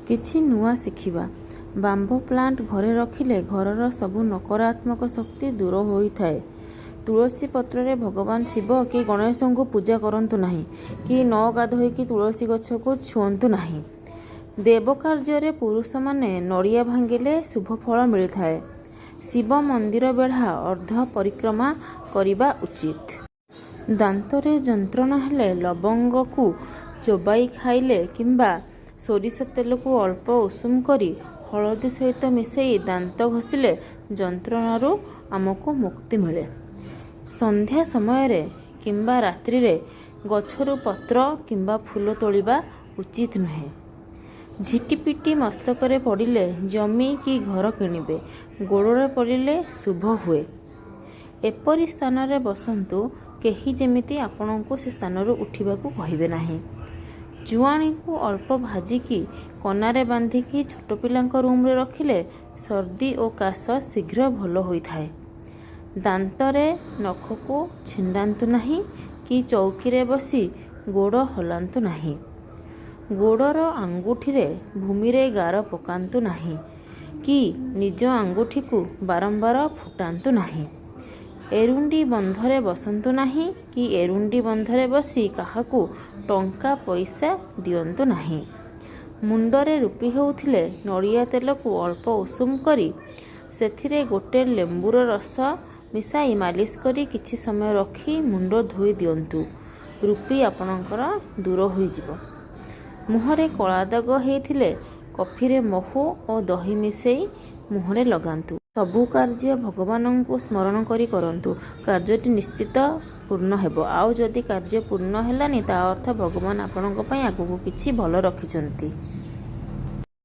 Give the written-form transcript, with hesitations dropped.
କିଛି ନୂଆ ଶିଖିବା। ବାମ୍ବୋ ପ୍ଲାଣ୍ଟ ଘରେ ରଖିଲେ ଘରର ସବୁ ନକାରାତ୍ମକ ଶକ୍ତି ଦୂର ହୋଇଥାଏ। ତୁଳସୀ ପତ୍ରରେ ଭଗବାନ ଶିବ କି ଗଣେଶଙ୍କୁ ପୂଜା କରନ୍ତୁ ନାହିଁ କି ନ ଗାଧୋଇକି ତୁଳସୀ ଗଛକୁ ଛୁଅନ୍ତୁ ନାହିଁ। ଦେବ କାର୍ଯ୍ୟରେ ପୁରୁଷମାନେ ନଡ଼ିଆ ଭାଙ୍ଗିଲେ ଶୁଭ ଫଳ ମିଳିଥାଏ। ଶିବ ମନ୍ଦିର ବେଢ଼ା ଅର୍ଦ୍ଧ ପରିକ୍ରମା କରିବା ଉଚିତ। ଦାନ୍ତରେ ଯନ୍ତ୍ରଣା ହେଲେ ଲବଙ୍ଗକୁ ଚୋବାଇ ଖାଇଲେ କିମ୍ବା ସୋରିଷ ତେଲକୁ ଅଳ୍ପ ଉଷୁମ କରି ହଳଦୀ ସହିତ ମିଶାଇ ଦାନ୍ତ ଘଷିଲେ ଯନ୍ତ୍ରଣାରୁ ଆମକୁ ମୁକ୍ତି ମିଳେ। ସନ୍ଧ୍ୟା ସମୟରେ କିମ୍ବା ରାତ୍ରିରେ ଗଛରୁ ପତ୍ର କିମ୍ବା ଫୁଲ ତୋଳିବା ଉଚିତ ନୁହେଁ। ଝିଟିପିଟି ମସ୍ତକରେ ପଡ଼ିଲେ ଜମି କି ଘର କିଣିବେ, ଗୋଡ଼ରେ ପଡ଼ିଲେ ଶୁଭ ହୁଏ। ଏପରି ସ୍ଥାନରେ ବସନ୍ତୁ କେହି ଯେମିତି ଆପଣଙ୍କୁ ସେ ସ୍ଥାନରୁ ଉଠିବାକୁ କହିବେ ନାହିଁ। ଜୁଆଣିକୁ ଅଳ୍ପ ଭାଜିକି କନାରେ ବାନ୍ଧିକି ଛୋଟ ପିଲାଙ୍କ ରୁମରେ ରଖିଲେ ସର୍ଦ୍ଦି ଓ କାଶ ଶୀଘ୍ର ଭଲ ହୋଇଥାଏ। ଦାନ୍ତରେ ନଖକୁ ଛିଣ୍ଡାନ୍ତୁ ନାହିଁ କି ଚୌକିରେ ବସି ଗୋଡ଼ ହଲାନ୍ତୁ ନାହିଁ। ଗୋଡ଼ର ଆଙ୍ଗୁଠିରେ ଭୂମିରେ ଗାର ପକାନ୍ତୁ ନାହିଁ କି ନିଜ ଆଙ୍ଗୁଠିକୁ ବାରମ୍ବାର ଫୁଟାନ୍ତୁ ନାହିଁ। ଏରୁଣ୍ଡି ବନ୍ଧରେ ବସନ୍ତୁ ନାହିଁ କି ଏରୁଣ୍ଡି ବନ୍ଧରେ ବସି କାହାକୁ ଟଙ୍କା ପଇସା ଦିଅନ୍ତୁ ନାହିଁ। ମୁଣ୍ଡରେ ରୁପି ହେଉଥିଲେ ନଡ଼ିଆ ତେଲକୁ ଅଳ୍ପ ଉଷୁମ କରି ସେଥିରେ ଗୋଟେ ଲେମ୍ବୁର ରସ ମିଶାଇ ମାଲିସ କରି କିଛି ସମୟ ରଖି ମୁଣ୍ଡ ଧୋଇ ଦିଅନ୍ତୁ, ରୁପି ଆପଣଙ୍କର ଦୂର ହୋଇଯିବ। ମୁହଁରେ କଳା ଦାଗ ହେଇଥିଲେ କଫିରେ ମହୁ ଓ ଦହି ମିଶାଇ ମୁହଁରେ ଲଗାନ୍ତୁ। ସବୁ କାର୍ଯ୍ୟ ଭଗବାନଙ୍କୁ ସ୍ମରଣ କରି କରନ୍ତୁ, କାର୍ଯ୍ୟଟି ନିଶ୍ଚିତ ପୂର୍ଣ୍ଣ ହେବ। ଆଉ ଯଦି କାର୍ଯ୍ୟ ପୂର୍ଣ୍ଣ ହେଲାନି, ତା ଅର୍ଥ ଭଗବାନ ଆପଣଙ୍କ ପାଇଁ ଆଗକୁ କିଛି ଭଲ ରଖିଛନ୍ତି।